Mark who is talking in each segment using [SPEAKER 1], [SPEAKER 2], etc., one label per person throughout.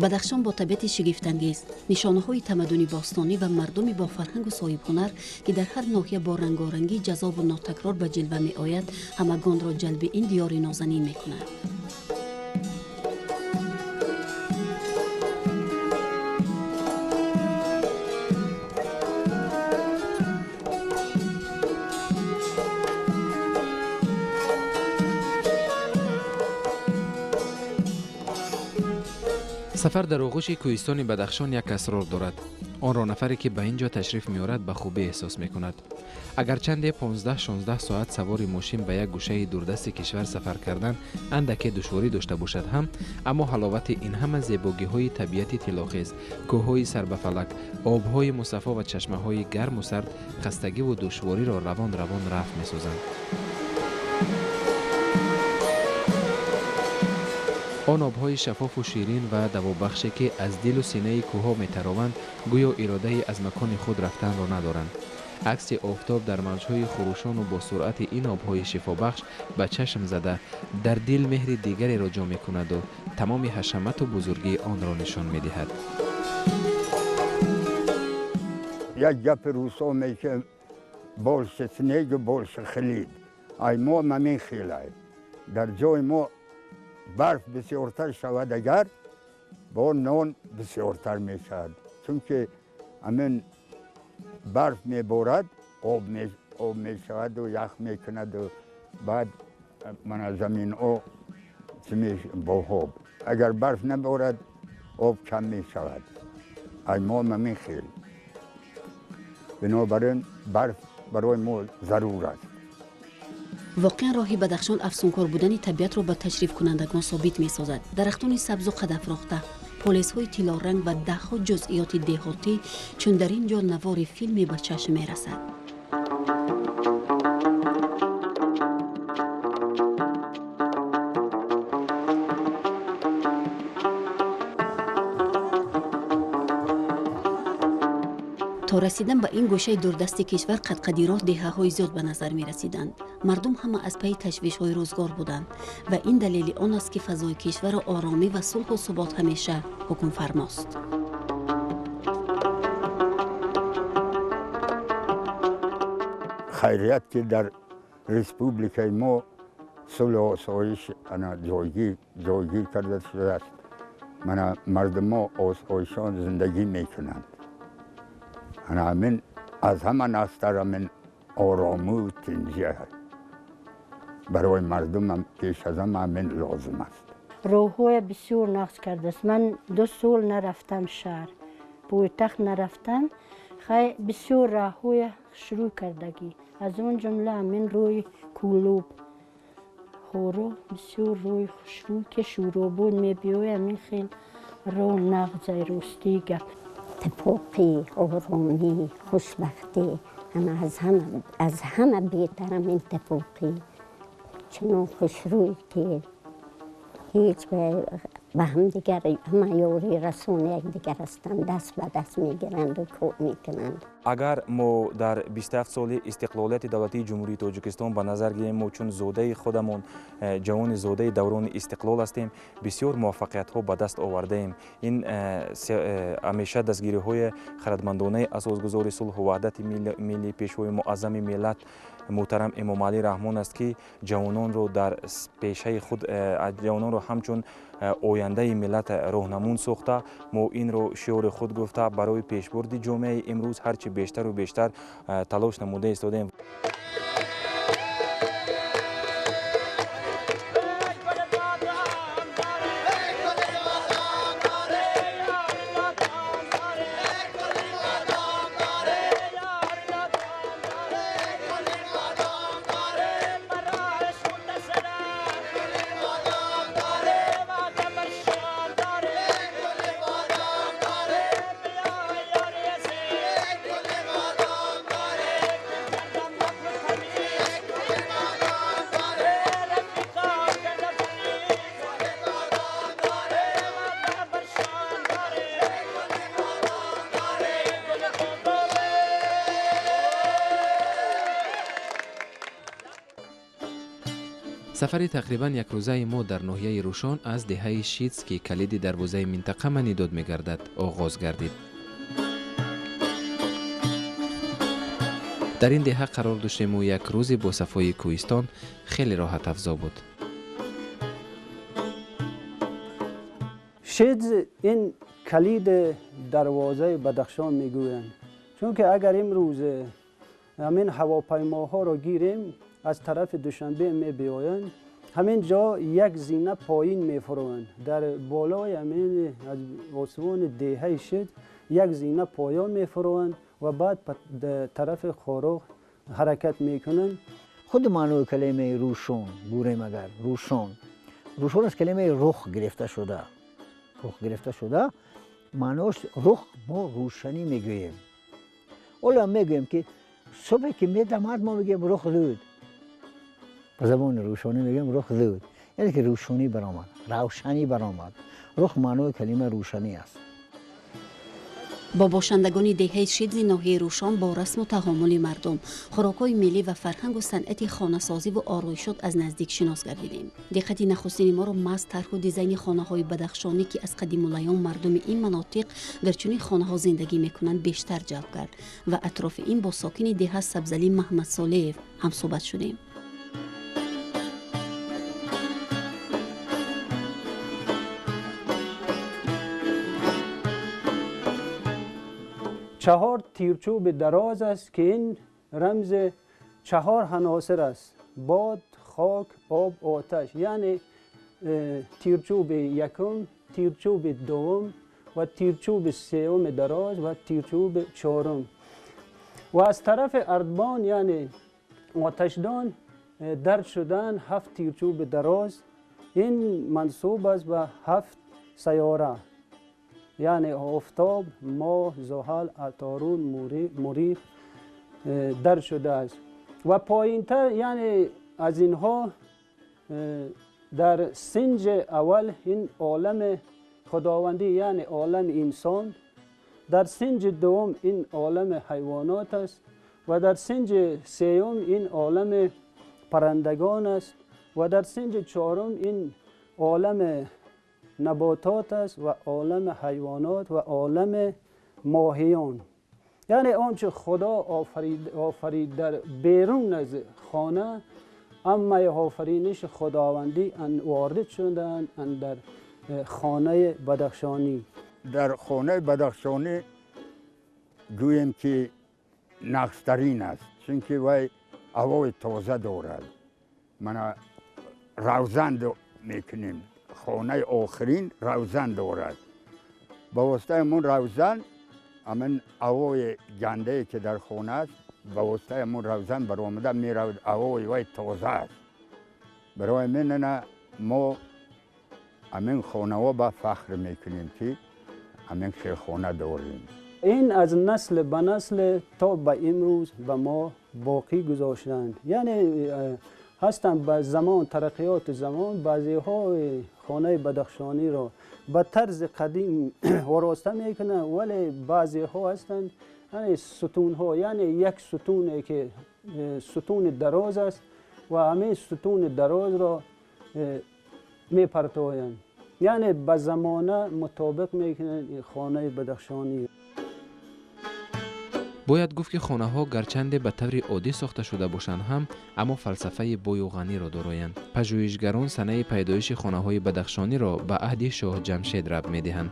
[SPEAKER 1] Бадахшон бо табиати шигифтангез, нишонаҳои тамаддуни бостонӣ ва мардуми бо фарҳангу соҳибҳунар, ки дар ҳар ноҳия бо рангорангии ҷаззобу нотакрор ба ҷилва меояд, ҳамагонро ҷалби ин диёри нозанин мекунад.
[SPEAKER 2] Сафар дар оғӯши кӯҳистони Бадахшон як асрор дорад. Онро нафаре, ки ба ин ҷо ташриф меорад, ба хубӣ эҳсос мекунад. Агарчанде 15-16 соат савори мошин ба як гӯшаи дурдасти кишвар сафар кардан андаке душворӣ дошта бошад ҳам, аммо ҳаловати ин ҳама зебогиҳои табиати тиллохез, кӯҳҳои сарбафалак, обҳои мусаффо ва чашмаҳои гарму сард хастагиву душвориро равон равон рафт месозанд. Он обҳои шаффофу ширин ва давобахше, ки аз дилу синаи кӯҳҳо метарованд, гӯё иродаи аз макони худ рафтанро надоранд. Акси офтоб дар мавҷҳои хурӯшону бо суръати ин обҳои шифобахш ба чашм зада, дар дил меҳри дигареро ҷо мекунаду тамоми ҳашамату бузургии онро нишон медиҳад.
[SPEAKER 3] Як гапи рӯсо меке: больше снегу, больше хлеб. Ай мо ҳамин хелай. Дар ҷои мо барф бисёртар шавад, агар бо нон бисёртар мешавад, чунки ҳамин барф меборад, об мешаваду ях мекунаду баъд мана заминҳо бо об. Агар барф наборад, об кам мешавад. Ай мо ҳамин хел. Бинобар ин барф барои мо зарур аст.
[SPEAKER 1] Воқеан, роҳи Бадахшон афсункор будани табиатро ба ташрифкунандагон собит месозад. Дарахтони сабзу қадафрохта, полезҳои тиллоранг ва даҳҳо ҷузъиёти деҳотӣ, чун дар ин ҷо навори филме ба чашм мерасад. То расидан ба ин гӯшаи дурдасти кишвар қадқади роҳ деҳаҳои зиёд ба назар мерасиданд. Мардум ҳама аз пайи ташвишҳои рӯзгор буданд ва ин далели он аст, ки фазои кишварро оромӣ ва сулҳу субот ҳамеша ҳукмфармост.
[SPEAKER 3] Хайрият, ки дар республикаи мо сулҳу осоиш ана ҷойгир карда шудааст. Мана мардумо осоишон зиндагӣ мекунанд. Ана ҳамин аз ҳама нағзтар, ҳамин орому тинҷӣ барои мардумам пеш аз ҳама ҳамин лозим аст.
[SPEAKER 4] Роҳҳоя бисёр нағз кардааст. Ман 2 сол нарафтам шаҳр, пойтахт нарафтам. Хай, бисёр роҳҳоя шурӯъ кардагӣ, аз он ҷумла ҳамин роҳи Кӯлоб Хоро бисёр роҳи хушрӯй, ки Шӯробод мебиёй, ҳамин хел роҳ нағзай, ростии гап.
[SPEAKER 5] Иттифоқӣ, оромӣ, хушбахтӣ, ҳама аз ҳама беҳтарам иттифоқӣ. Чунон хушрӯй, ки ҳеҷ ба ҳамдигар ҳама ёрӣ расони якдигар ҳастанд, даст ба даст мегиранду кор мекунанд.
[SPEAKER 6] Агар мо дар 27 соли истиқлолияти давлатии Ҷумҳурии Тоҷикистон ба назар гирем, мо чун зодаи худамон ҷавони зодаи даврони истиқлол ҳастем, бисёр муваффақиятҳо ба даст овардаем. Ин ҳамеша дастгириҳои хирадмандонаи асосгузори сулҳу ваҳдати миллӣ, пешвои муаззами миллат муҳтарам Эмомалӣ Раҳмон аст, ки ҷавононро дар пешаи худ ҷавононро ҳамчун ояндаи миллат роҳнамун сохта, мо инро шиори худ гуфта, барои пешбурди ҷомеаи имрӯз ҳарчи бештару бештар талош намуда истодаем.
[SPEAKER 2] Сафари тақрибан якрӯзаи мо дар ноҳияи Рӯшон аз деҳаи Шидз, ки калиди дарвозаи минтақа манидод мегардад, оғоз гардид. Дар ин деҳа қарор доштему як рӯзи бо сафои кӯҳистон хеле роҳатафзо буд.
[SPEAKER 7] Шидз ин калиди дарвозаи Бадахшон мегӯянд, чунки агар имрӯз ҳамин ҳавопаймоҳоро гирем, аз тарафи Душанбе мебиёянд, ҳамин ҷо як зина поин мефурованд. Дар болои ҳамин аз осмони деҳаи Шидз як зина поён мефурованд ва баъд тарафи Хоруғ ҳаракат мекунанд.
[SPEAKER 8] Худи маънои калимаи Рӯшон гӯрем, агар Рӯшон, Рӯшон аз калимаи рух гирифта шуда, рух гирифта шуда, маънош рух мо рӯшанӣ мегӯем. Ҳоло мегӯем, ки субҳе ки медамад, мо мегӯем рух зуд. Ба забони рӯшонӣ мегӯем рух зуд, яъне ки рӯшонӣ баромад, равшанӣ баромад. Рух маънои калима рӯшанӣ аст.
[SPEAKER 1] Бо бошандагони деҳаи Шидзи ноҳияи Рӯшон, бо расму таҳомули мардум, хӯрокҳои миллӣ ва фарҳангу санъати хонасозиву ороишот аз наздик шинос гардидем. Диққати нахустини моро маҳз тарҳу дизайни хонаҳои бадахшонӣ, ки аз қадимулайём мардуми ин манотиқ дар чунин хонаҳо зиндагӣ мекунанд, бештар ҷалб кард ва атрофи ин бо сокини деҳа Сабзалӣ Маҳмадсолеев ҳамсӯҳбат шудем.
[SPEAKER 7] Чаҳор тирчӯби дароз аст, ки ин рамзи чаҳор عناصر аст: бод, хок, об, оташ. Яъне тирчӯби якум, тирчӯби дуввум ва тирчӯби сеюми дароз ва тирчӯби чорум. Ва аз тарафи ардбон, яъне оташдон, дард шудан ҳафт тирчӯби дароз. Ин мансуб аст ба ҳафт сайёра, яъне офтоб, моҳ, зуҳал, аторун, мурих дард шудааст. Ва поинтар, яъне аз инҳо, дар синҷи аввал ин олами худовандӣ, яъне олами инсон, дар синҷи дуввум ин олами ҳайвонот аст ва дар синҷи сеюм ин олами паррандагон аст ва дар синҷи чорум ин олами наботот аст ва олами ҳайвонот ва олами моҳиён. Яъне он чи Худо офарид дар берун аз хона, аммаи офариниши худовандӣ ворид шудаанд дар хонаи бадахшонӣ.
[SPEAKER 3] Дар хонаи бадахшонӣ гӯем, ки нақстарин аст, чунки вай ҳавои тоза дорад. Мана равзан мекунем, хонаи охирин равзан дорад. Ба воситаи ҳамун равзан, ҳамин ҳавои гандае, ки дар хона аст, ба воситаи ҳамун равзан баромада меравад. Ҳавои вай тоза аст. Барои ҳамин мо ҳамин хонаҳо ба фахр мекунем, ки ҳамин хелхона дорем.
[SPEAKER 7] Ин аз насл ба насл то ба имрӯз ба мо боқӣ гузоштанд. Яъне ҳастанд ба замон, тараққиёти замон, баъзеҳои хонаи бадахшониро ба тарзи қадим ороста мекунанд, вале баъзеҳо ҳастанд, яъне сутунҳо, яъне як сутуне, ки сутуни дароз аст ва ҳамин сутуни дарозро мепартоянд, яъне ба замона мутобиқ мекунанд хонаи бадахшонӣ.
[SPEAKER 2] Бояд гуфт, ки хонаҳо гарчанде ба таври оддӣ сохта шуда бошанд ҳам, аммо фалсафаи бою ғаниро дороянд. Пажӯҳишгарон санаи пайдоиши хонаҳои бадахшониро ба аҳди шоҳ Ҷамшед рабт медиҳанд.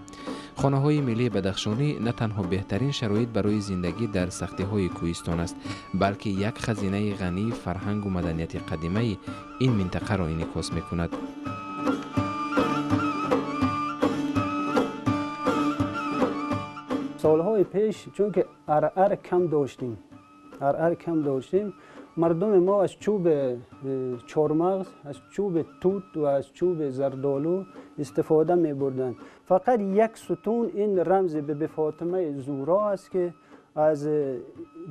[SPEAKER 2] Хонаҳои миллии бадахшонӣ на танҳо беҳтарин шароит барои зиндагӣ дар сахтиҳои кӯҳистон аст, балки як хазинаи ғании фарҳангу маданияти қадимаи ин минтақаро инъикос мекунад.
[SPEAKER 7] Солҳои пеш, чунки арар кам доштем, арар кам доштем, мардуми мо аз чӯби чормағз, аз чӯби тут ва аз чӯби зардолу истифода мебурданд. Фақат як сутун, ин рамзи Биби Фотимаи Зуро аст, ки аз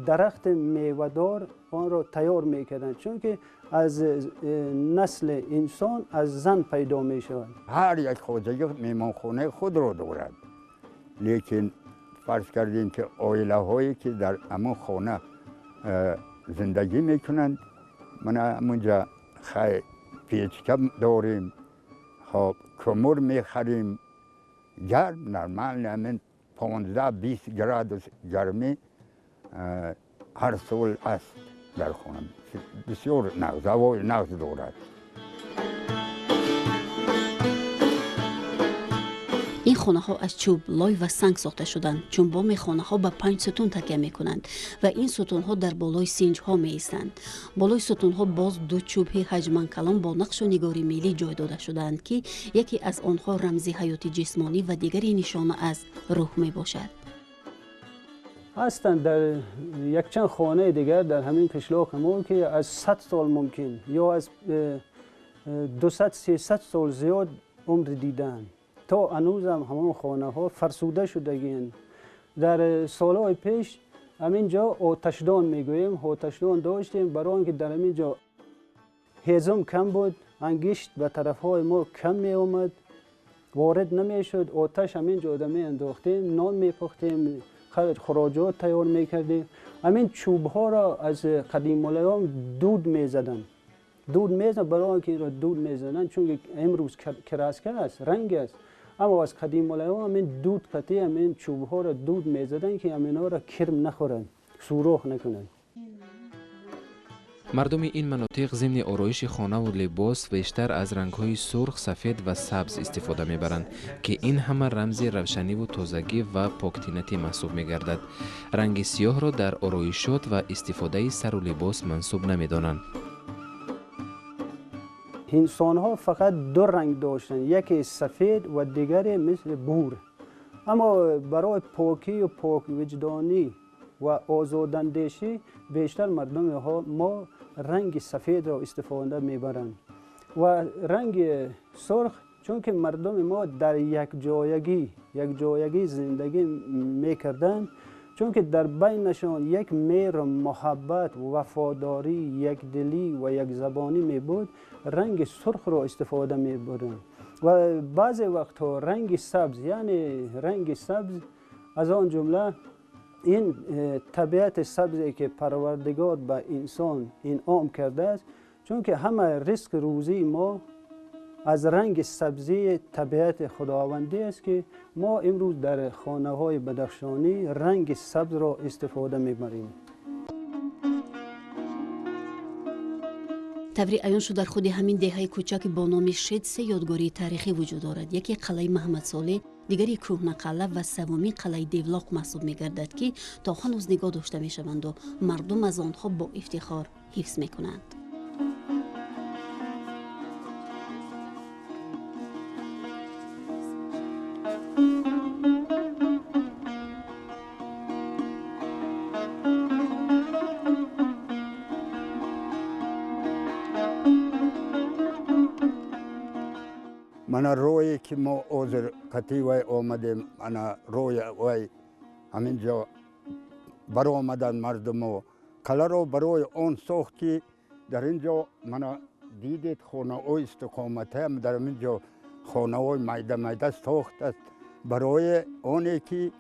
[SPEAKER 7] дарахти мевадор онро тайёр мекарданд, чунки аз насли инсон аз зан пайдо мешавад.
[SPEAKER 3] Ҳар як хоҷагӣ меҳмонхонаи худро дорад, лекин фарз кардем, ки оилаҳое, ки дар ҳамон хона зиндагӣ мекунанд, мана ҳамунҷа хай Печка дорем, хоб кумур мехарем. Гарм нормально, ҳамин 15-20 градус гармӣ ҳар сол аст дар хона. Бисёр нағз, ҳавои нағз дорад.
[SPEAKER 1] Ин хонаҳо аз чӯб, лой ва санг сохта шуданд, чун боми хонаҳо ба 5 сутун такя мекунанд ва ин сутунҳо дар болои синҷҳо меистанд. Болои сутунҳо боз 2 чӯбҳи ҳаҷман калон бо нақшу нигори миллӣ ҷой дода шудаанд, ки яке аз онҳо рамзи ҳаёти ҷисмонӣ ва дигари нишона аз рӯҳ мебошад.
[SPEAKER 7] Ҳастанд дар якчанд хонаи дигар дар ҳамин қишлоқи мо, ки аз 100 сол мумкин ё аз 200-300 сол зиёд умр дидаанд. То ҳанӯзам ҳамон хонаҳо фарсуда шудагианд. Дар солҳои пеш ҳамин ҷо оташдон мегӯем, оташдон доштем, барои он ки дар ҳамин ҷо ҳезум кам буд, ангишт ба тарафҳои мо кам меомад, ворид намешуд. Оташ ҳамин ҷо меандохтем, нон мепухтем, хуроҷот тайёр мекардем. Ҳамин чӯбҳоро аз қадимулайём дуд мезаданд. Дуд мезананд, барои он ки инро дуд мезананд, чунки имрӯз краска аст, ранг аст. Аммо аз қадимулайём ҳамин дуд қатъи ҳамин чӯбҳоро дуд мезаданд, ки ҳаминҳоро кирм нахӯранд, сӯрох накунанд.
[SPEAKER 2] Мардуми ин манотиқ зимни ороиши хонаву либос бештар аз рангҳои сурх, сафед ва сабз истифода мебаранд, ки ин ҳама рамзи равшаниву тозагӣ ва поктинатӣ маҳсуб мегардад. Ранги сиёҳро дар ороишот ва истифодаи сару либос мансуб намедонанд.
[SPEAKER 7] Инсонҳо фақат 2 ранг доштанд, яке сафед ва дигаре мисли бур. Аммо барои покию поквиҷдонӣ ва озодандешӣ бештар мардуми мо ранги сафедро истифода мебаранд ва ранги сурх, чунки мардуми мо дар якҷоягӣ зиндагӣ мекарданд, чунки дар байнашон як меҳру муҳаббат, вафодорӣ, якдилӣ ва якзабонӣ мебуд, ранги сурхро истифода мебурданд. Ва баъзе вақтҳо ранги сабз, яъне ранги сабз аз он ҷумла ин табиати сабзе ки Парвардигор ба инсон инъом кардааст, чунки ҳама ризқ рӯзии мо аз ранги сабзии табиати худовандӣ аст, ки мо имрӯз дар хонаҳои бадахшонӣ ранги сабзро истифода мебарем.
[SPEAKER 1] Таври аён шуд, дар худи ҳамин деҳаи кӯчаки бо номи Шед 3 ёдгории таърихӣ вуҷуд дорад. Яке қалъаи Маҳаммадсолеҳ, дигари Кӯҳнақалъа ва севумин қалъаи Девлоқ маҳсуб мегардад, ки то ҳанӯз нигоҳ дошта мешаванду мардум аз онҳо бо ифтихор ҳифз мекунанд.
[SPEAKER 3] Мана рое ки мо ҳозир қатъи вай омадем, ана рои вай ҳамин ҷо баромаданд мардумо. Қалъаро барои он сохт, ки дар ин ҷо мана дидед хонаҳои истиқоматиам дар ҳамин ҷо хонаҳои майда майда сохтааст, барои оне ки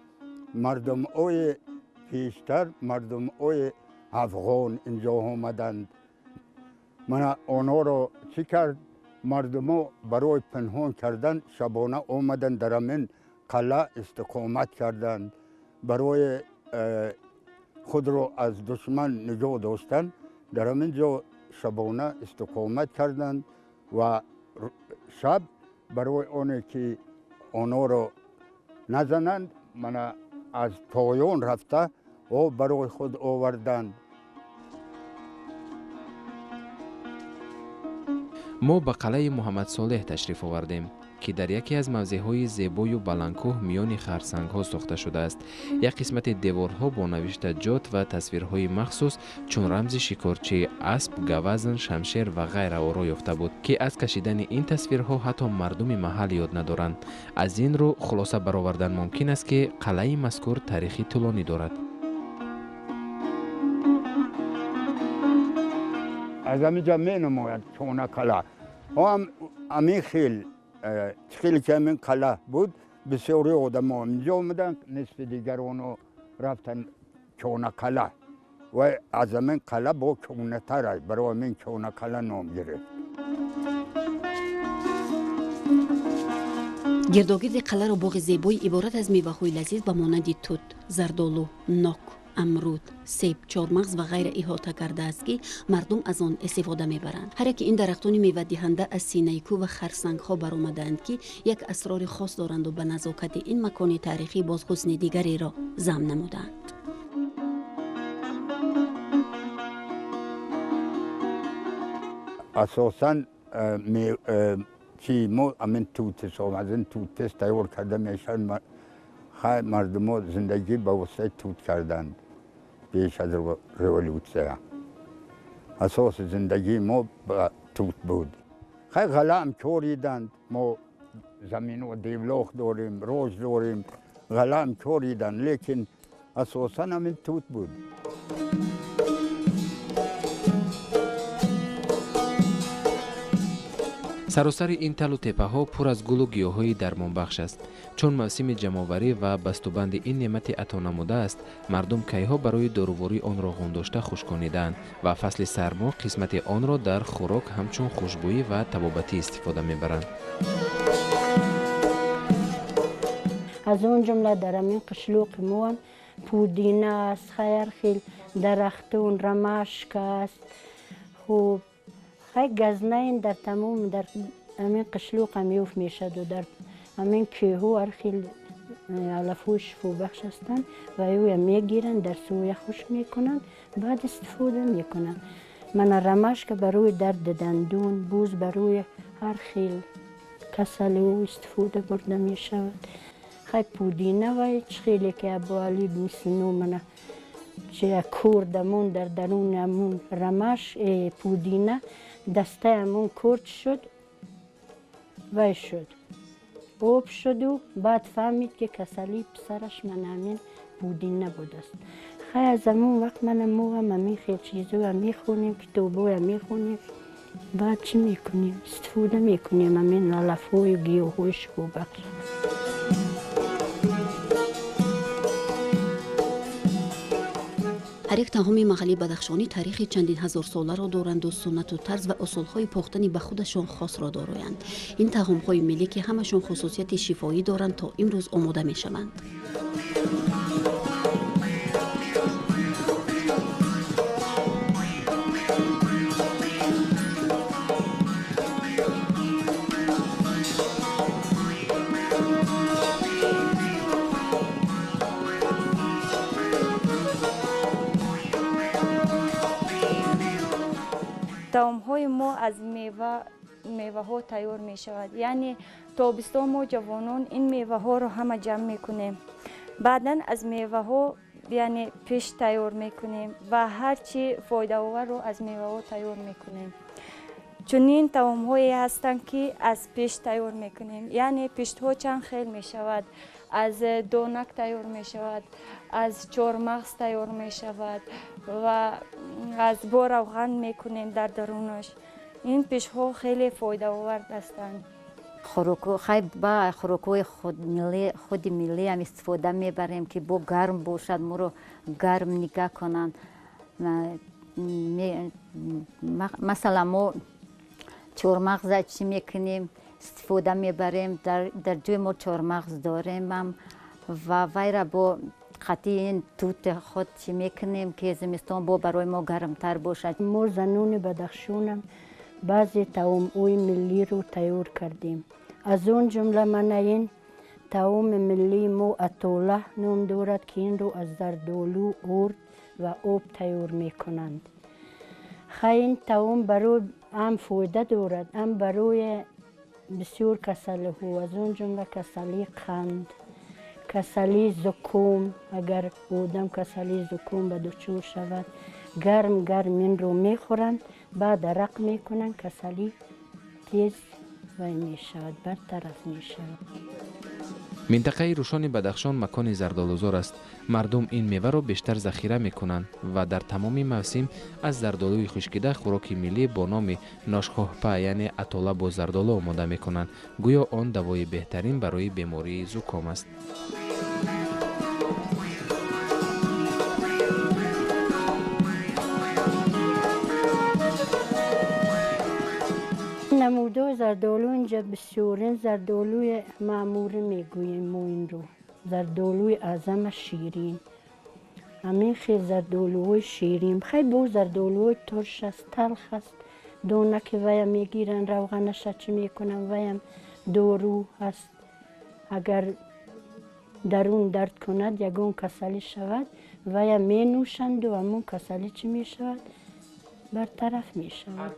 [SPEAKER 3] мардумҳои пештар, мардумҳои афғон инҷо омаданд. Мана онҳоро чӣ кард? Мардумо барои пинҳон кардан шабона омаданд дар ҳамин қалъа истиқомат карданд. Барои худро аз душман нигоҳ доштан дар ҳамин ҷо шабона истиқомат карданд ва шаб барои оне ки онҳоро назананд, мана аз поён рафта об барои худ оварданд.
[SPEAKER 2] Мо ба қалъаи Муҳаммадсолеҳ ташриф овардем, ки дар яке аз мавзеъҳои зебою баландкӯҳ миёни харсангҳо сохта шудааст. Як қисмати деворҳо бо навиштаҷот ва тасвирҳои махсус чун рамзи шикорчӣ, асп, гавазн, шамшер ва ғайра оро ёфта буд, ки аз кашидани ин тасвирҳо ҳатто мардуми маҳал ёд надоранд. Аз ин рӯ хулоса баровардан мумкин аст, ки қалъаи мазкур таърихи тӯлонӣ дорад.
[SPEAKER 3] Аз ҳамин ҷо менамояд чона қалъа. Ҳам ҳамин хел хеле ки ҳамин қалъа буд, бисёри одамо инҷо омаданд, нисфи дигар онҳо рафтанд чона қалъа ва аз ҳамин қалъа бо кӯнатар аст, барои ҳамин чона қалъа ном гирифт.
[SPEAKER 1] Гирдогирди қалъаро боғи зебои иборат аз меваҳои лазиз ба монанди тут, зардолу, нок, амруд, себ, чормағз ва ғайра иҳота кардааст, ки мардум аз он истифода мебаранд. Ҳар яке ин дарахтони мевадиҳанда аз синаи кӯҳ ва харсангҳо баромадаанд, ки як асрори хос доранду ба назокати ин макони таърихӣ боз ҳусни дигареро зам намудаанд.
[SPEAKER 3] Асосан чи мо амин тут ҳисоб, аз ин тут тез тайёр карда мешавад. Хай, мардумо зиндагӣ ба воситаи тут карданд пеш аз революция. Асоси зиндагии мо ба тут буд. Хай, ғалаам кориданд. Мо замино девлоқ дорем, рож дорем, ғалаам кориданд, лекин асосан ҳамин тут буд.
[SPEAKER 2] Саросари ин талу теппаҳо пур аз гулу гиёҳҳои дармонбахш аст. Чун мавсими ҷамъоварӣ ва бастубанди ин неъмати ато намудааст, мардум кайҳо барои доруворӣ онро ғундошта хушконидаанд ва фасли сармо қисмати онро дар хӯрок ҳамчун хушбӯӣ ва табобатӣ истифода мебаранд.
[SPEAKER 4] Аз он ҷумла дар ҳамин қишлоқи моам пудина аст, ҳар хел дарахтон, ромашка аст. Хуб, хай, газнаин дар тамом дар ҳамин қишлоқ ҳам ёфт мешаду дар ҳамин кӯҳҳо ҳар хел алафҳои шифобахш ҳастанд ва ӯя мегиранд, дар соя хушк мекунанд, баъд истифода мекунанд. Мана ромашка барои дарди дандон, боз барои ҳар хел касалиҳо истифода бурда мешавад. Хай, пудина вай чӣ хеле ки Абуалӣ ибни Сино мана чи кордамон дар даруни ҳамун ромаш пудина дастаи ҳамун корд шуд, вай шуд, об шуду баъд фаҳмид, ки касалии писараш мана ҳамин пудина будааст. Хай, аз ҳамон вақт мана мо ҳам ҳамин хел чизоя мехонем, китобоя мехонем, баъд чӣ мекунем, истифода мекунем ҳамин алафҳою гиёҳҳои шифобахш.
[SPEAKER 1] Ҳар як таоми маҳаллии бадахшонӣ таърихи чандин ҳазорсоларо доранду суннату тарз ва усулҳои похтани ба худашон хосро дороянд. Ин таомҳои миллӣ, ки ҳамашон хусусияти шифоӣ доранд, то имрӯз омода мешаванд.
[SPEAKER 9] Таомҳои мо аз меваҳо тайёр мешавад. Яъне тобистон мо ҷавонон ин меваҳоро ҳама ҷамъ мекунем, баъдан аз меваҳо, яъне пеш тайёр мекунем ва ҳар чӣ фоидаоварро аз меваҳо тайёр мекунем. Чунин таомҳое ҳастанд, ки аз пеш тайёр мекунем. Яъне пиштҳо чанд хел мешавад: аз донак тайёр мешавад, аз чормағз тайёр мешавад ва аз бо равған мекунем дар дарунаш. Ин пишҳо хеле фоидаовар ҳастанд.
[SPEAKER 10] Хай, ба хӯрокҳои худи миллиам истифода мебарем, ки бо гарм бошад, моро гарм нигаҳ конанд. Масалан, мо чормағза чӣ мекунем, истифода мебарем. Дар ҷои мо чормағз доремам ва вайра бо қатъи ин тут худ чӣ мекунем, ки зимистон бо барои мо гармтар бошад.
[SPEAKER 4] Мо занони бадахшонам баъзе таомҳои миллиро тайёр кардем. Аз он ҷумла мана ин таоми миллии мо атола ном дорад, ки инро аз зардолу, орд ва об тайёр мекунанд. Хай, ин таом барои ҳам фоида дорад, ҳам барои бисёр касалиҳо, аз он ҷумла касалии қанд, касалии зуком. Агар одам касалии зуком ба дучор шавад, гарм гарм инро мехӯранд, баъд арақ мекунанд, касалӣ тез вай мешавад, бартараф мешавад.
[SPEAKER 2] Минтақаи Рӯшони Бадахшон макони зардолузор аст. Мардум ин меваро бештар захира мекунанд ва дар тамоми мавсим аз зардолуи хушкида хӯроки миллӣ бо номи ношхоҳпа, яъне атола бо зардолу омода мекунанд. Гӯё он давои беҳтарин барои бемории зуком аст.
[SPEAKER 4] Намудои зардолу инҷа бисёрин. Зардолуи маъмурӣ мегӯем мо инро, зардолуи аъзама ширин. Ҳамин хел зардолуҳои ширин. Хай бо зардолуҳои турш аст, талх аст. Дона ки вая мегиранд, равғанаша чӣ мекунанд, ваям дору аст. Агар дарун дард кунад, ягон касалӣ шавад, вая менӯшанду ҳамон касалӣ чӣ мешавад, бартараф мешавад.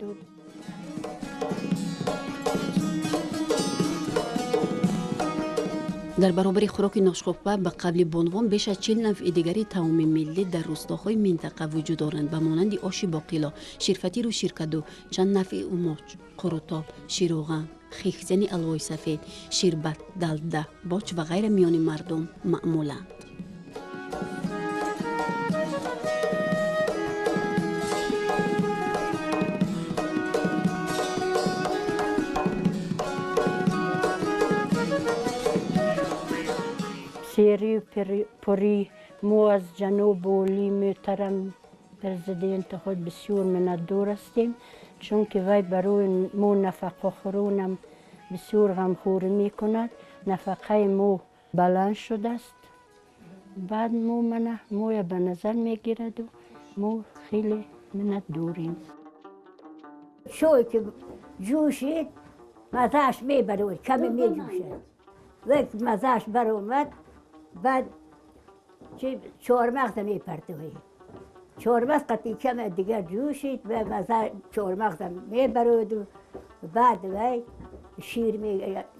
[SPEAKER 1] Дар баробари хӯроки ношхӯрпа ба қавли бонувон беш аз 40 навъи дигари таоми миллӣ дар рӯстоҳои минтақа вуҷуд доранд, ба монанди оши боқило, ширфатиру ширкаду, чанд навъи умоч, қурутоб, ширӯған, хихзани алвои сафед, ширбат, далда, боч ва ғайра миёни мардум маъмуланд.
[SPEAKER 4] Серию пурӣ мо аз ҷаноб олӣ муҳтарам президенти худ бисёр миннатдор ҳастем, чунки вай барои мо нафақахӯронам бисёр ғамхӯрӣ мекунад. Нафақаи мо баланд шудааст. Баъд мо мана моя ба назар мегираду мо хеле миннатдорем.
[SPEAKER 11] Чой ки ҷӯшид, мазааш мебарод, каме меҷӯшад. Вай мазааш баромад, баъд чормағза мепартоӣ. Чормағз қатъи каме дигар ҷӯшид ва маза чормағза мебароду баъд вай шир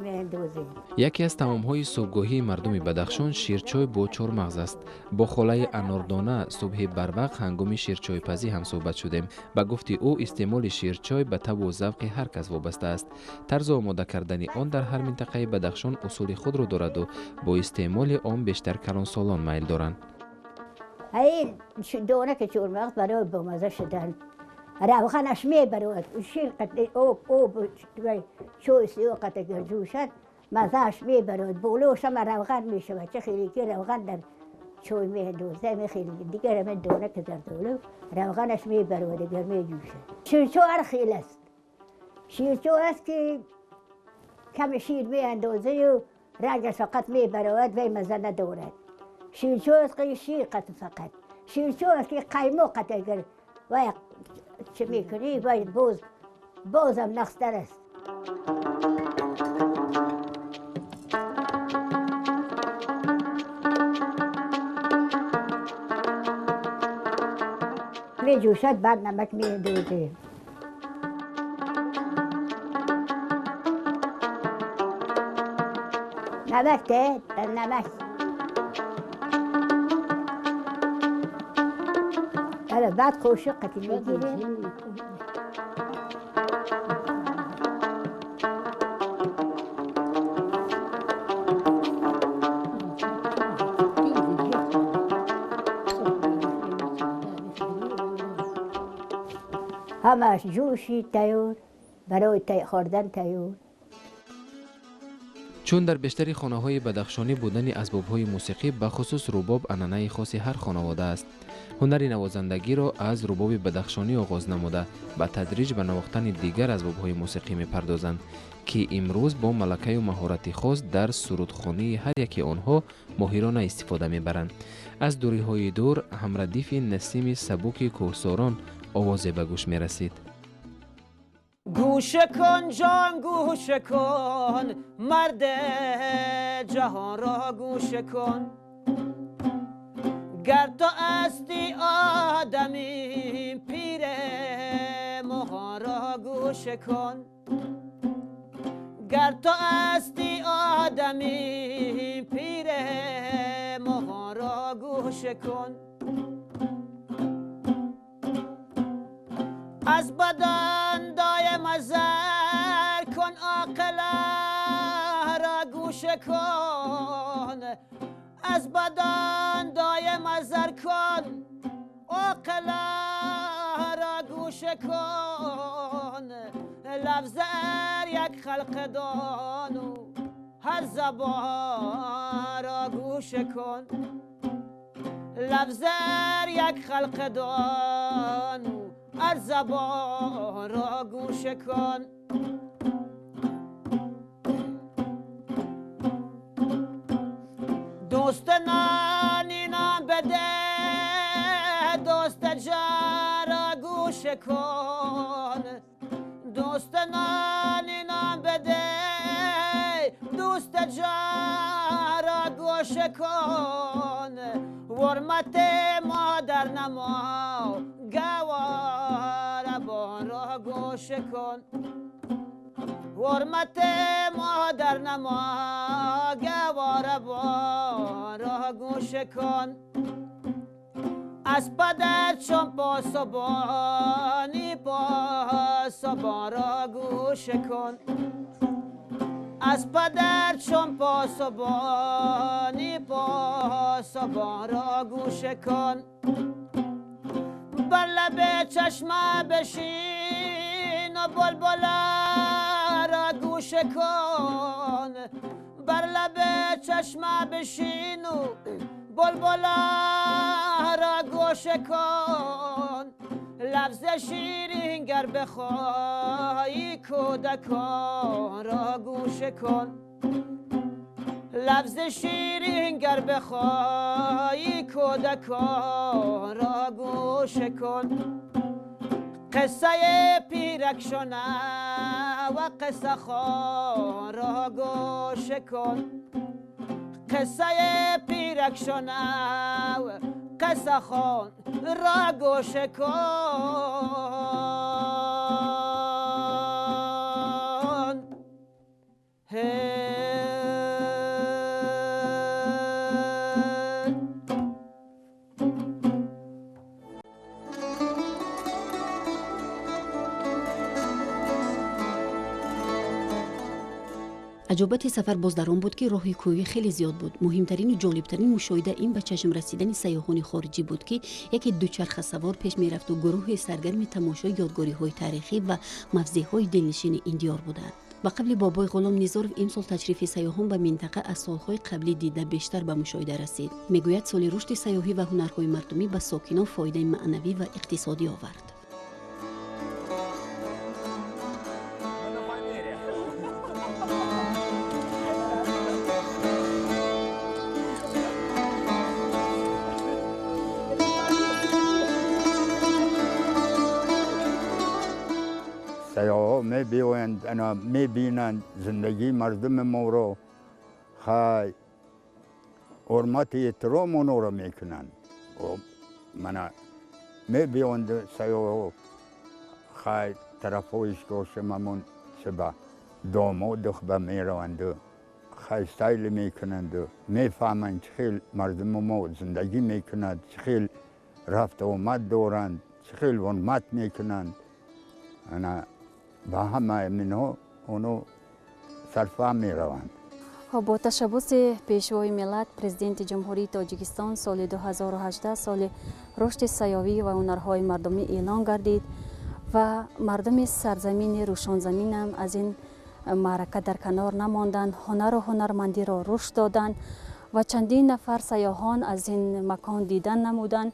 [SPEAKER 11] меандозем.
[SPEAKER 2] Яке аз таомҳои субҳгоҳии мардуми Бадахшон ширчой бо чормағз аст. Бо холаи Анордона субҳи барвақт ҳангоми ширчойпазӣ ҳамсӯҳбат шудем. Ба гуфти ӯ, истеъмоли ширчой ба табу завқи ҳар кас вобаста аст. Тарзу омода кардани он дар ҳар минтақаи Бадахшон усули худро дораду бо истеъмоли он бештар калонсолон майл доранд.
[SPEAKER 11] Ин дона ки чормағз барои бомаза шудан равғанаш мебарод. Шир қатъи об об чой сиё қатъи ҷӯшад, мазааш мебарод. Болош ҳама равған мешавад. Чӣ хеле ки равған дар чой меандоза, хеле дигар ҳамин дона ки зардолу равғанаш мебарод, дигар меҷӯшад. Ширчой ҳар хел аст. Ширчой аст ки каме шир меандозаю рангаш фақат мебарод, вай маза надорад. Ширчой аст ки шир қатъ фақат. Ширчой аст ки қаймоқ қатъ агар вай чӣ мекунӣ, вай боз бозам нақстар аст. Меҷӯшад, баъд намак меандозем. Намак те, намак. Баъд қошуқ қатӣ мегирем. Ҳамааш ҷӯшид, тайёр барои хӯрдан тайёр.
[SPEAKER 2] Чун дар бештари хонаҳои бадахшонӣ будани асбобҳои мусиқӣ, бахусус рубоб, анъанаи хоси ҳар хонавода аст. Ҳунари навозандагиро аз рубоби бадахшонӣ оғоз намуда, ба тадриҷ ба навохтани дигар асбобҳои мусиқӣ мепардозанд, ки имрӯз бо малакаю маҳорати хос дар сурудхонии ҳар яке онҳо моҳирона истифода мебаранд. Аз дуриҳои дур ҳамрадифи насими сабуки кӯҳсорон овозе ба гӯш мерасид.
[SPEAKER 12] گوشه کن جان گوشه کن، مرد جهان را گوشه کن. گر تو هستی آدمی پیر مغان را گوشه کن. گر تو هستی آدمی پیر مغان را گوشه کن. از بدن دایم ازر کن، عاقل را گوشه کن. از بدن دایم ازر کن، عاقل را گوشه کن. لفظ هر یک خلق دانو هر زبان را گوشه کن. لفظ هر یک خلق دانو هر زبان را گوشه کن. دوست نانی نام بده، دوست جان را گوش کن. دوست نانی نام بده، دوست جان را گوش کن. ورمت مادر نما گواربان را گوش کن. ورمت مادر نما گواربان را گوش کن. از پدر چون پاسبانی پاسبان را گوش کن. از پدر چون پاسبانی پاسبان را گوش کن. بر لب چشمه بشین و بلبل را گوش کن. بر لب چشمه بشین و بلبل را گوش کن. لفظ شیرین گر بخواهی کودکان را گوش کن. لفظ شیرین گر بخواهی کودکان را گوش کن. قصه پیرک شنو و قصه خوان را گوش کن. قصه پیرک شنو قصه خوان را گوش کن.
[SPEAKER 1] Аҷобати сафар боз дар он буд, ки роҳи кӯҳӣ хеле зиёд буд. Муҳимтарину ҷолибтарин мушоҳида ин ба чашм расидани сайёҳони хориҷӣ буд, ки яке дучархасавор пеш мерафту гурӯҳи саргарми тамошои ёдгориҳои таърихӣ ва мавзеъҳои дилнишини ин диёр буданд. Ба қавли бобои Ғулом Низоров, имсол ташрифи сайёҳон ба минтақа аз солҳои қаблӣ дида бештар ба мушоҳида расид. Мегӯяд, соли рушди сайёҳӣ ва ҳунарҳои мардумӣ ба сокинон фоидаи маънавӣ ва иқтисодӣ овард.
[SPEAKER 3] سیاها می بیایند، انا می بینند زندگی مردم ما را، خی حرمت احترام اونا را میکنند. من می بیایند سیاها، خی طرفایش کاشممون چه داماد خب میروند، خی سیل میکنند، میفهمند چه خیل مردم ما زندگی میکند، چه خیل رفت آمد دارند، چه خیل حرمت میکنند. انا با همه منها اونو صرفه می روند.
[SPEAKER 13] Бо ташаббуси Пешвои миллат, Президенти Ҷумҳурии Тоҷикистон, соли 2018 соли рушди сайёҳӣ ва ҳунарҳои мардумӣ эълон гардид ва мардуми сарзамини Рӯшонзаминам аз ин маърака дар канор намонданд, ҳунару ҳунармандиро рушд доданд ва чандин нафар сайёҳон аз ин макон дидан намуданд.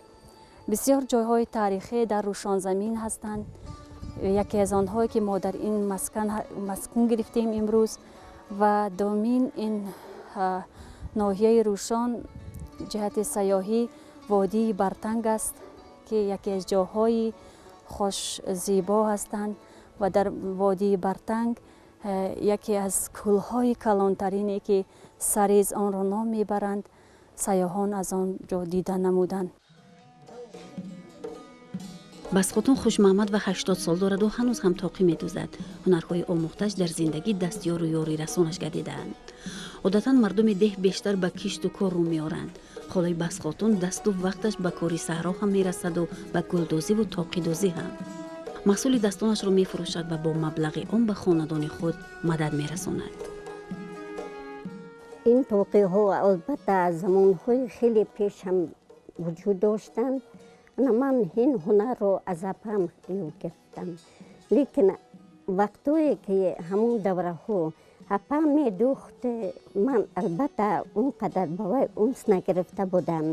[SPEAKER 13] Бисёр ҷойҳои таърихӣ дар Рӯшонзамин ҳастанд. Яке аз онҳое ки мо дар ин маскун гирифтем имрӯз ва думин ин ноҳияи Рӯшон ҷиҳати сайёҳӣ водии Бартанг аст, ки яке аз ҷойҳои хушзебо ҳастанд ва дар водии Бартанг яке аз кӯлҳои калонтарине ки сарез онро ном мебаранд, сайёҳон аз он ҷо дида намуданд.
[SPEAKER 1] Басхотун Хушмаҳмад ва 80 сол дораду ҳанӯз ҳам тоқӣ медӯзад. Ҳунарҳои омӯхташ дар зиндагӣ дастёру ёрирасонаш гардидаанд. Одатан мардуми деҳ бештар ба кишту кор рӯ меоранд. Холаи Басхотун дасту вақташ ба кори саҳро ҳам мерасаду ба гулдӯзиву тоқидӯзӣ ҳам. Маҳсули дастонашро мефурӯшад ва бо маблағи он ба хонадони худ мадад мерасонад.
[SPEAKER 5] Ин тоқиҳо албатта аз замонҳои хеле пеш ҳам вуҷуд доштанд. Ман ин ҳунарро аз апам ёд гирифтам. Лекин вақтое ки ҳамон давраҳо апам медӯхт, ман албатта он қадар ба вай унс нагирифта будам.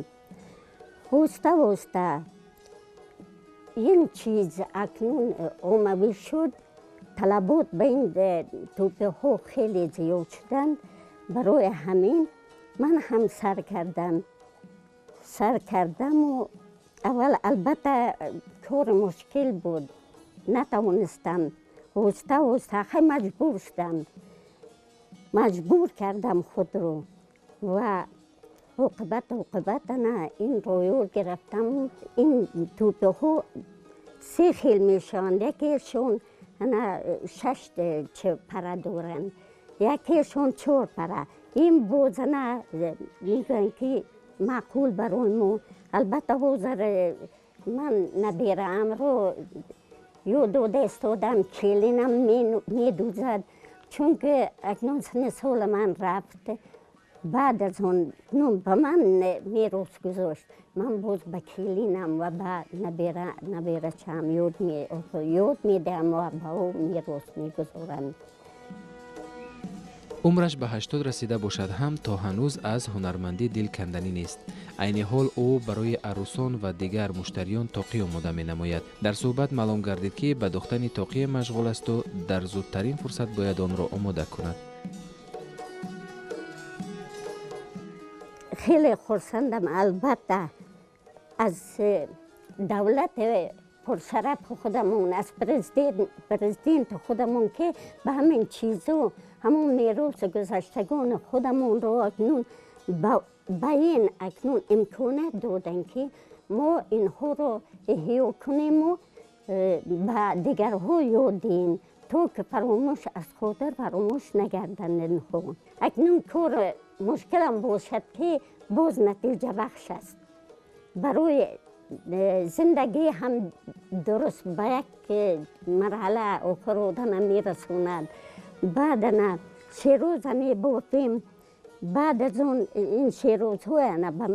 [SPEAKER 5] Оҳиста оҳиста ин чиз акнун оммавӣ шуд, талабот ба ин тӯпиҳо хеле зиёд шуданд. Барои ҳамин Ман ҳам сар кардам. Сар кардаму аввал албатта кор мушкил буд. Натавонистам. Оҳиста оҳиста хай маҷбур шудам. Маҷбур кардам худро ва оқибат оқибат ана инро ёд гирифтам. Ин тӯпиҳо се хел мешаванд. Якешон ана шаш пара доранд, якешон чор пара. Ин боз ана мегӯянд ки маъқул барои мо. Албатта ҳозир ман набираамро ёд дода истодам, келинам медӯзад, чунки акнун синни соли ман рафт. Баъд аз он ба ман мерос гузошт. Ман боз ба келинам ва ба набирачаам ёд медиҳам ва ба ӯ мерос мегузорам.
[SPEAKER 2] Умраш ба 80 расида бошад ҳам, то ҳанӯз аз ҳунармандӣ дил канданӣ нест. Айни ҳол ӯ барои арӯсон ва дигар муштариён тоқӣ омода менамояд. Дар суҳбат маълум гардид, ки ба духтани тоқие машғул асту дар зудтарин фурсат бояд онро омода кунад.
[SPEAKER 5] Хеле хурсандам албатта аз давлати пуршараф худамон, аз президенти худамон, ки ба ҳамин чизо, ҳамон мероси гузаштагони худамонро акнун ба ин акнун имконият доданд, ки мо инҳоро эҳё кунему ба дигарҳо ёд диҳем, то ки фаромӯш аз хотир фаромӯш нагарданд инҳо. Акнун кор мушкилам бошад, ки боз натиҷабахш аст. Барои зиндагӣ ҳам дуруст ба як марҳала охир одама мерасонад. Баъд ана шерӯза мебофем. Баъд аз он ин шерӯзҳоя ана ба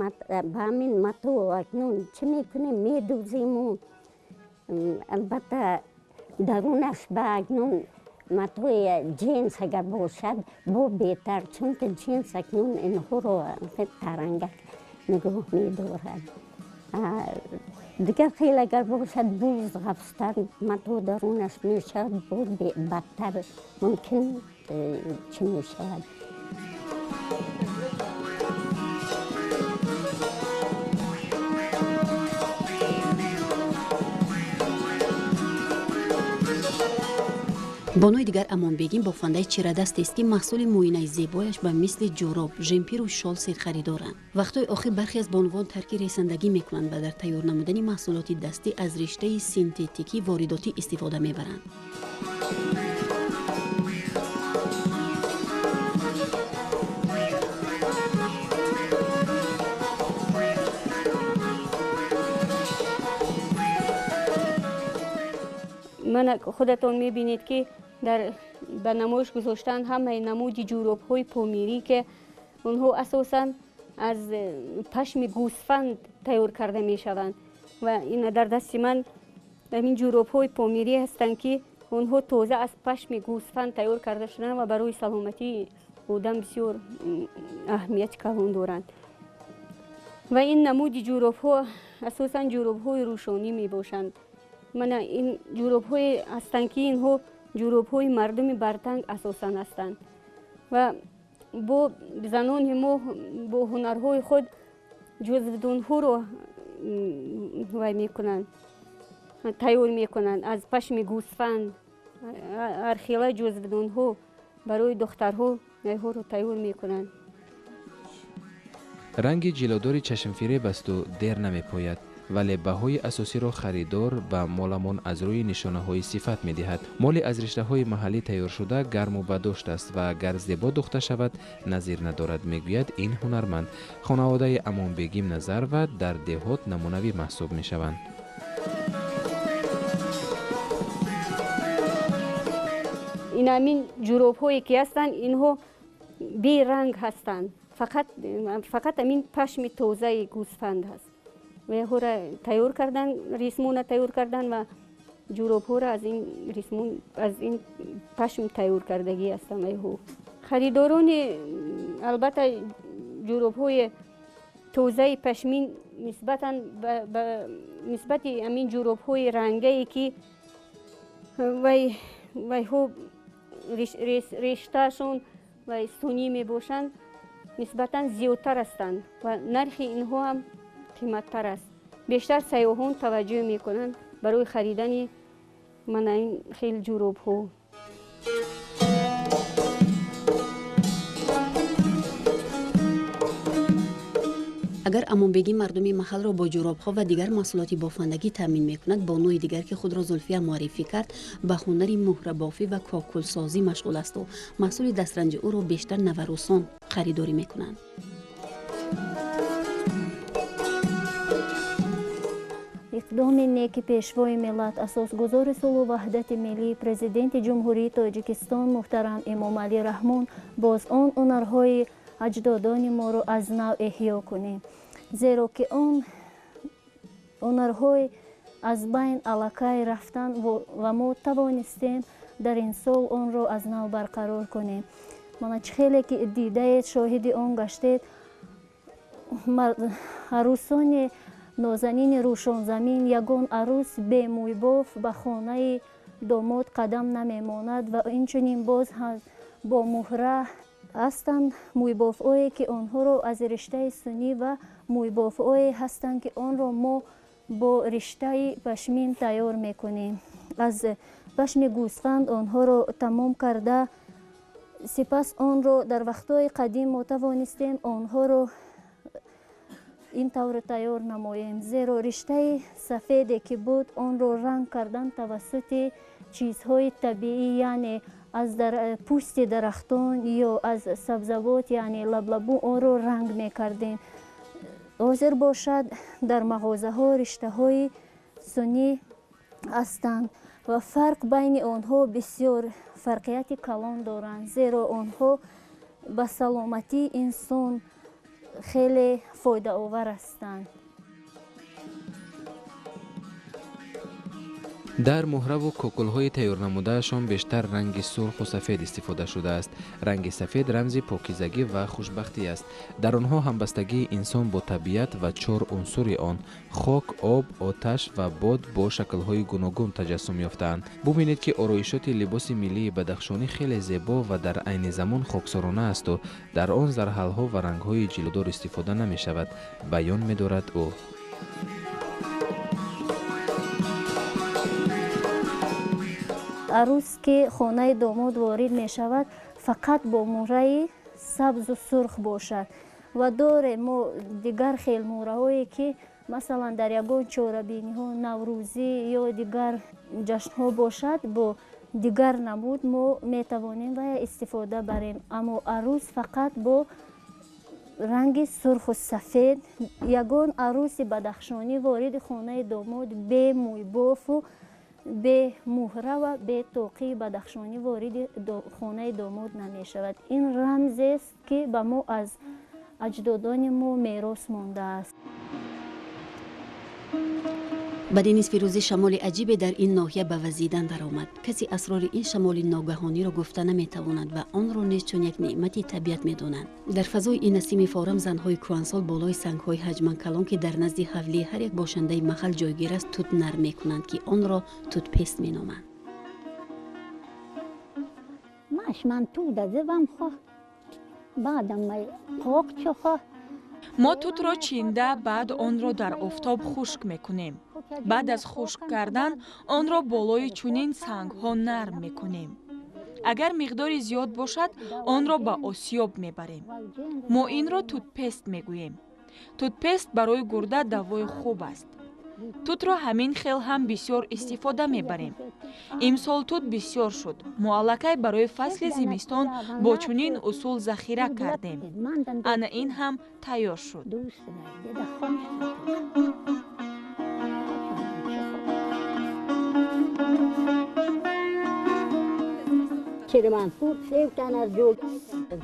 [SPEAKER 5] ҳамин матоъ акнун чӣ мекунем, медӯзему албатта дарунаш ба акнун матои ҷинс агар бошад бо беҳтар, чунки ҷинс акнун инҳоро тарангак нигоҳ медорад. Дигар хел агар бошад, боз ғафзтар матоъ дарунаш мешавад, боз бадтар мумкин чӣ мешавад.
[SPEAKER 1] Бонуи дигар Амонбегим бофандаи чирадастест, ки маҳсули муинаи зебояш ба мисли ҷӯроб, жемпиру шол серхаридоранд. Вақтҳои охир бархе аз бонувон тарки ресандагӣ мекунанд ва дар тайёр намудани маҳсулоти дастӣ аз риштаи синтетикӣ воридотӣ истифода мебаранд.
[SPEAKER 14] Ман худатон мебинед, ки дар ба намоиш гузоштан ҳамаи намуди ҷӯробҳои помирӣ, ки онҳо асосан аз пашми гӯсфанд тайёр карда мешаванд. Ва ин дар дасти ман ҳамин ҷӯробҳои помирӣ ҳастанд, ки онҳо тоза аз пашми гӯсфанд тайёр карда шуданд ва барои саломатии одам бисёр аҳамияти калон доранд. Ва ин намуди ҷӯробҳо асосан ҷӯробҳои рӯшонӣ мебошанд. Мана ин ҷӯробҳое ҳастанд, ки инҳо ҷӯробҳои мардуми бартанг асосан ҳастанд ва бо занони мо бо ҳунарҳои худ ҷузвдунҳоро вай мекунанд, тайёр мекунанд аз пашми гӯсфанд. Ҳархела ҷузвдунҳо барои духтарҳо инҳоро тайёр мекунанд.
[SPEAKER 2] Ранги ҷилодори чашмфиреб асту дер намепояд, вале баҳои асосиро харидор ба моламон аз рӯи нишонаҳои сифат медиҳад. Моли аз риштаҳои маҳаллӣ тайёршуда гарму бадошт аст ва агар зебо духта шавад, назир надорад, мегӯяд ин ҳунарманд. Хонаводаи Амонбегим Назарова дар деҳот намунавӣ маҳсуб мешаванд.
[SPEAKER 14] Ин ҳамин ҷӯробҳое ки ҳастанд, инҳо беранг ҳастанд, фақат ҳамин пашми тозаи гӯсфанд ҳаст. Вайҳоро тайёр кардан, рисмона тайёр кардан ва ҷӯробҳоро аз ин рисмон, аз ин пашм тайёр кардагӣ ҳастанд вайҳо. Харидорони албатта ҷӯробҳои тозаи пашмин нисбатан ба нисбати ҳамин ҷӯробҳои рангае, ки вайҳо рештаашон вай сунӣ мебошанд, нисбатан зиёдтар ҳастанд ва нархи инҳо ҳам қиматтар аст. Бештар сайёҳон таваҷҷӯҳ мекунанд барои харидани мана ин хел ҷӯробҳо.
[SPEAKER 1] Агар Амонбегӣ мардуми маҳалро бо ҷӯробҳо ва дигар маҳсулоти бофандагӣ таъмин мекунад, бонуи дигар, ки худро Зулфия муаррифӣ кард, ба ҳунари муҳрабофӣ ва кокулсозӣ машғул асту маҳсули дастранҷи ӯро бештар наварусон харидорӣ мекунанд.
[SPEAKER 9] Иқдоми неки Пешвои миллат, асосгузори сулҳу ваҳдати миллӣ, Президенти Ҷумҳурии Тоҷикистон муҳтарам Эмомалӣ Раҳмон, боз он ҳунарҳои аҷдодони моро аз нав эҳё кунем, зеро ки он ҳунарҳои аз байн аллакай рафтан ва мо тавонистем дар ин сол онро аз нав барқарор кунем. Мана чӣ хеле ки дидаед, шоҳиди он гаштед, арӯсони нозанини Рӯшонзамин, ягон арӯс бемӯйбоф ба хонаи домод қадам намемонад ва инчунин боз бо муҳра ҳастанд мӯйбофҳое, ки онҳоро аз риштаи суннӣ ва мӯйбофҳое ҳастанд, ки онро мо бо риштаи пашмин тайёр мекунем. Аз пашми гӯсфанд онҳоро тамом карда, сипас онро дар вақтҳои қадим мо тавонистем онҳоро ин тавр тайёр намоем, зеро риштаи сафеде ки буд, онро ранг кардан тавассути чизҳои табиӣ, яъне аз пӯсти дарахтон ё аз сабзавот, яъне лаблабу, онро ранг мекардем. Ҳозир бошад, дар мағозаҳо риштаҳои суннӣ ҳастанд ва фарқ байни онҳо бисёр фарқияти калон доранд, зеро онҳо ба саломатии инсон хеле фоидаовар ҳастанд.
[SPEAKER 2] Дар муҳраву кокулҳои тайёрнамудаашон бештар ранги сурху сафед истифода шудааст. Ранги сафед рамзи покизагӣ ва хушбахтӣ аст. Дар онҳо ҳамбастагии инсон бо табиат ва чор унсури он хок, об, оташ ва бод бо шаклҳои гуногун таҷассум ёфтаанд. Бубинед, ки ороишоти либоси миллии бадахшонӣ хеле зебо ва дар айни замон хоксорона асту дар он зарҳалҳо ва рангҳои ҷилудор истифода намешавад, баён медорад ӯ.
[SPEAKER 9] Арӯс ки хонаи домод ворид мешавад, фақат бо муҳраи сабзу сурх бошад ва дорем мо дигар хел муҳраҳое, ки масалан дар ягон чорабиниҳо, наврӯзӣ ё дигар ҷашнҳо бошад, бо дигар намуд мо метавонем ва истифода барем, аммо арӯс фақат бо ранги сурху сафед. Ягон арӯси бадахшонӣ вориди хонаи домод бе мӯйбофу бе муҳра ва бе тоқии бадахшонӣ вориди хонаи домод намешавад. Ин рамзест, ки ба мо аз аҷдодони мо мерос мондааст.
[SPEAKER 1] Баъди нисфи рӯзӣ шамоли аҷибе дар ин ноҳия ба вазидан даромад. Касе асрори ин шамоли ногаҳониро гуфта наметавонад ва онро низ чун як неъмати табиат медонанд. Дар фазои ин насими форам занҳои кӯҳансол болои сангҳои ҳаҷман калон, ки дар назди ҳавлии ҳар як бошандаи маҳал ҷойгир аст, тут нарм мекунанд, ки онро тутпест меноманд.
[SPEAKER 15] Мо тутро чинда, баъд онро дар офтоб хушк мекунем. Баъд аз хушк кардан онро болои чунин сангҳо нарм мекунем. Агар миқдори зиёд бошад, онро ба осиёб мебарем. Мо инро тутпест мегӯем. Тутпест барои гурда давои хуб аст. Тутро ҳамин хел ҳам бисёр истифода мебарем. Имсол тут бисёр шуд. Мо аллакай барои фасли зимистон бо чунин усул захира кардем. Ана ин ҳам тайёр шуд.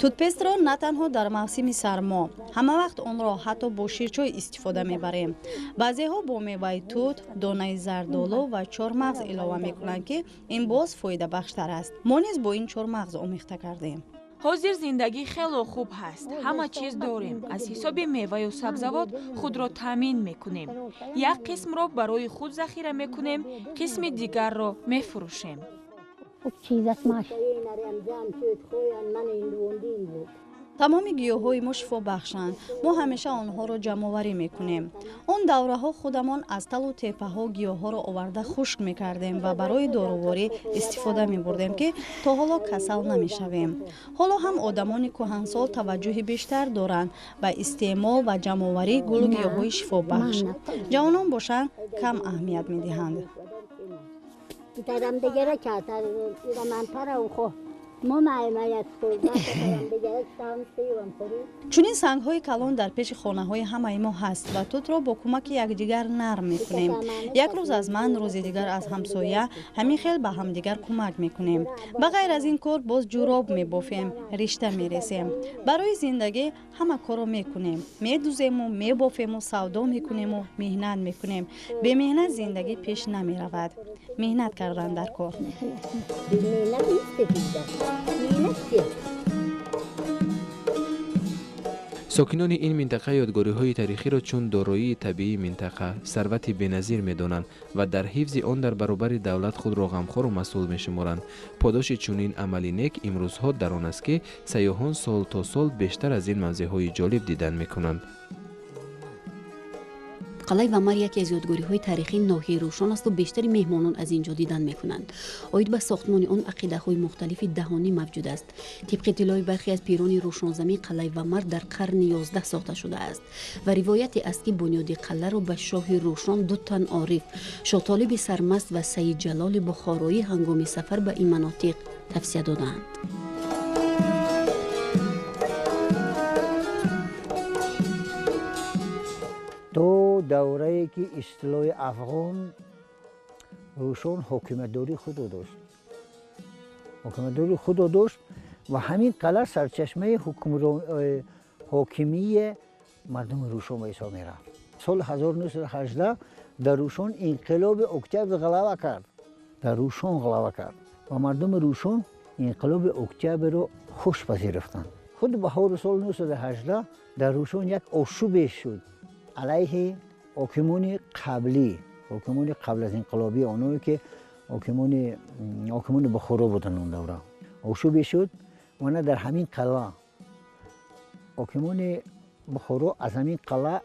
[SPEAKER 16] Тутпестро на танҳо дар мавсими сармо, ҳама вақт онро ҳатто бо ширчой истифода мебарем. Баъзеҳо бо меваи тут, донаи зардолу ва чормағз илова мекунанд, ки ин боз фоидабахштар аст. Мо низ бо ин чормағз омехта кардем.
[SPEAKER 15] Ҳозир зиндагӣ хело хуб ҳаст, ҳама чиз дорем. Аз ҳисоби меваю сабзавот худро таъмин мекунем. Як қисмро барои худ захира мекунем, қисми дигарро мефурӯшем.
[SPEAKER 16] Тамоми гиёҳҳои мо шифобахшанд. Мо ҳамеша онҳоро ҷамъоварӣ мекунем. Он давраҳо худамон аз талу теппаҳо гиёҳҳоро оварда хушк мекардем ва барои доруворӣ истифода мебурдем, ки то ҳоло касал намешавем. Ҳоло ҳам одамони кӯҳансол таваҷҷӯҳи бештар доранд ба истеъмол ва ҷамъоварии гулу гиёҳҳои шифобахш. Ҷавонон бошанд, кам аҳамият медиҳанд. Чунин сангҳои калон дар пеши хонаҳои ҳамаи мо ҳаст ва тутро бо кӯмаки якдигар нарм мекунем. Як рӯз аз ман, рӯзи дигар аз ҳамсоя, ҳамин хел ба ҳамдигар кӯмак мекунем. Ба ғайр аз ин кор боз ҷуроб мебофем, ришта мересем. Барои зиндагӣ ҳама корро мекунем. Медузему, мебофему, савдо мекунему, меҳнат мекунем. Бемеҳнат зиндагӣ пеш намеравад. Меҳнат кардан дар кор.
[SPEAKER 2] Сокинони ин минтақа ёдгориҳои таърихиро чун дороии табиии минтақа, сарвати беназир медонанд ва дар ҳифзи он дар баробари давлат худро ғамхору масъул мешуморанд. Подоши чунин амали нек имрӯзҳо дар он аст, ки сайёҳон сол то сол бештар аз ин мавзеъҳои ҷолиб дидан мекунанд.
[SPEAKER 1] Қалъаи Вамар яке аз ёдгориҳои таърихии ноҳияи Рӯшон асту бештари меҳмонон аз ин ҷо дидан мекунанд. Оид ба сохтмони он ақидаҳои мухталифи даҳонӣ мавҷуд аст. Тибқи иттилои бархе аз пирони Рӯшонзамин, қалъаи Вамар дар қарни 11 сохта шудааст ва ривояте аст, ки бунёди қалъаро ба шоҳи Рӯшон ду тан ориф, Шоҳтолиби Сармаст ва Саид Ҷалоли Бухороӣ ҳангоми сафар ба ин манотиқ тавсия додаанд.
[SPEAKER 8] То даврае ки истилои афғон, Рӯшон ҳокимиятдории худро дошт. Ҳокимиятдории худро дошт ва ҳамин қалъа сарчашмаи ҳокимии мардуми Рӯшон ба ҳисоб мерафт. Соли 1918 дар Рӯшон инқилоби октябр ғалаба кард. Дар Рӯшон ғалаба кард ва мардуми Рӯшон инқилоби октябрро хуш пазируфтанд. Худ баҳори соли 1918 дар Рӯшон як ошӯбе шуд алайҳи ҳокимони қаблӣ, ҳокимони қабл аз инқилобӣ, оное ки ҳокимони Бухоро буданд он давра. Ошӯбе шуд ва на дар ҳамин қалъа ҳокимони Бухоро аз ҳамин қалъа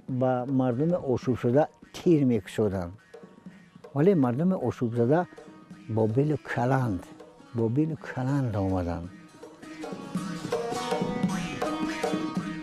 [SPEAKER 8] ба мардуми ошӯбшуда тир мекушоданд, вале мардуми ошӯбзада бо белу каланд омаданд.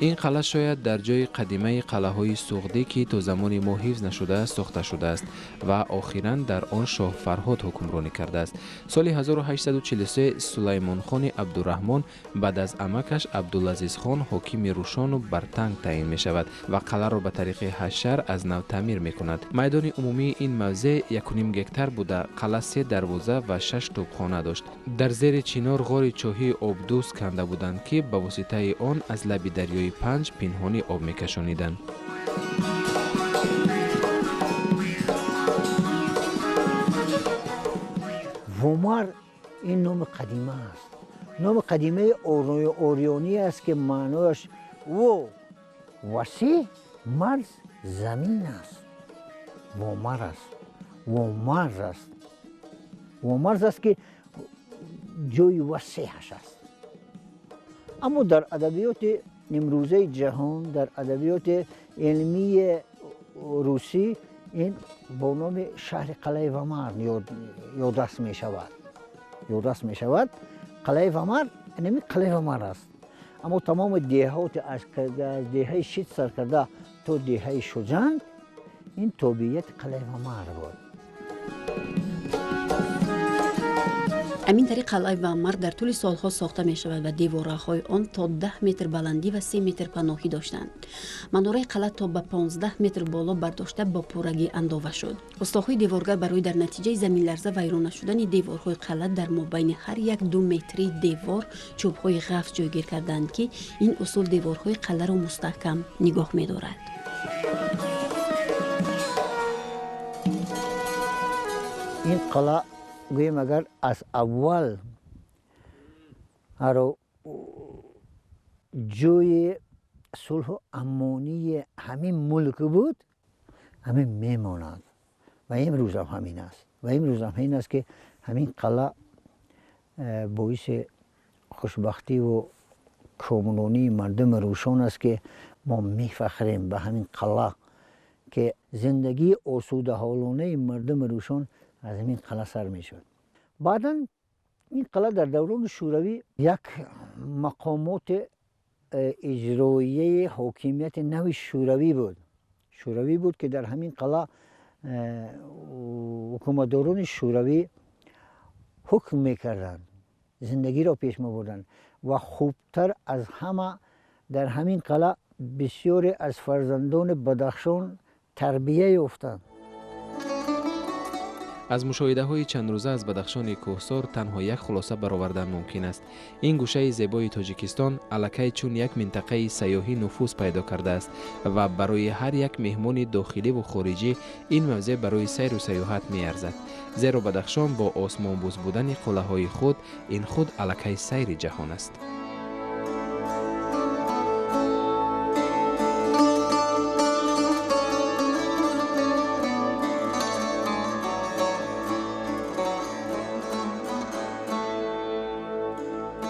[SPEAKER 2] Ин қалъа шояд дар ҷои қадимаи қалъаҳои суғдӣ, ки то замони мо ҳифз нашудааст, сохта шудааст ва охиран дар он шоҳ Фарҳод ҳукмронӣ кардааст. Соли 1843 Сулаймонхони Абдураҳмон баъд аз амакаш Абдулазизхон ҳокими Рӯшону Бартанг таъин мешавад ва қалъаро ба тариқи ҳашар аз нав таъмир мекунад. Майдони умумии ин мавзеъ 1,5 гектар буда, қалъа 3 дарвоза ва 6 тӯбхона дошт. Дар зери чинор ғори чоҳии обдӯз канда буданд, ки ба воситаи он аз лаби дарёи Панҷ пинҳонӣ об мекашониданд.
[SPEAKER 8] Вомар ин номи қадима аст. Номи қадимаи ориёнӣ аст, ки маънояш во васеъ, марз замин аст. Вомар аст, вомарз аст, вомарз аст, ки ҷои васеъаш аст. Аммо дар адабиёти имрӯзаи ҷаҳон, дар адабиёти илмии русӣ ин бо номи шаҳри қалъаи Вамар ёдрас мешавад. Ёдрас мешавад. Қалъаи Вамар инами қалъаи Вамар аст. Аммо тамоми деҳоти аз деҳаи Шит сар карда то деҳаи Шуҷанд ин тобеияти қалъаи Вамар буд.
[SPEAKER 1] Ҳамин тариқ қалъаи Вамар дар тӯли солҳо сохта мешавад ва девораҳои он то 10 метр баландӣ ва 3 метр паноҳӣ доштанд. Манораи қалъа то ба 15 метр боло бардошта бо пуррагӣ андова шуд. Устоҳои деворгар барои дар натиҷаи заминларза вайрон нашудани деворҳои қалъа дар мобайни ҳар як 2 метри девор чӯбҳои ғафз ҷойгир карданд, ки ин усул деворҳои қалъаро мустаҳкам нигоҳ медорад.
[SPEAKER 8] Ин қалъа гӯем агар аз аввал ҷои сулҳу амонии ҳамин мулк буд, ҳамин мемонад ва имрӯзам ҳамин аст. Ва имрӯзам ҳамин аст, ки ҳамин қалъа боиси хушбахтиву Комронии мардуми Рӯшон аст, ки мо мефахрем ба ҳамин қалъа, ки зиндагии осудаҳолонаи мардуми Рӯшон аз ҳамин қалъа сар мешуд. Баъдан ин қалъа дар даврони Шӯравӣ як мақомоти иҷроияи ҳокимияти нави Шӯравӣ буд, ки дар ҳамин қалъа ҳукуматдорони Шӯравӣ ҳукм мекарданд, зиндагиро пеш мебурданд ва хубтар аз ҳама дар ҳамин қалъа бисёре аз фарзандони Бадахшон тарбия ёфтанд.
[SPEAKER 2] Аз мушоҳидаҳои чандрӯза аз Бадахшони кӯҳсор танҳо як хулоса баровардан мумкин аст: ин гӯшаи зебои Тоҷикистон аллакай чун як минтақаи сайёҳӣ нуфуз пайдо кардааст ва барои ҳар як меҳмони дохиливу хориҷӣ ин мавзеъ барои сайру сайёҳат меарзад, зеро Бадахшон бо осмонбӯс будани қуллаҳои худ ин худ аллакай сайри ҷаҳон аст.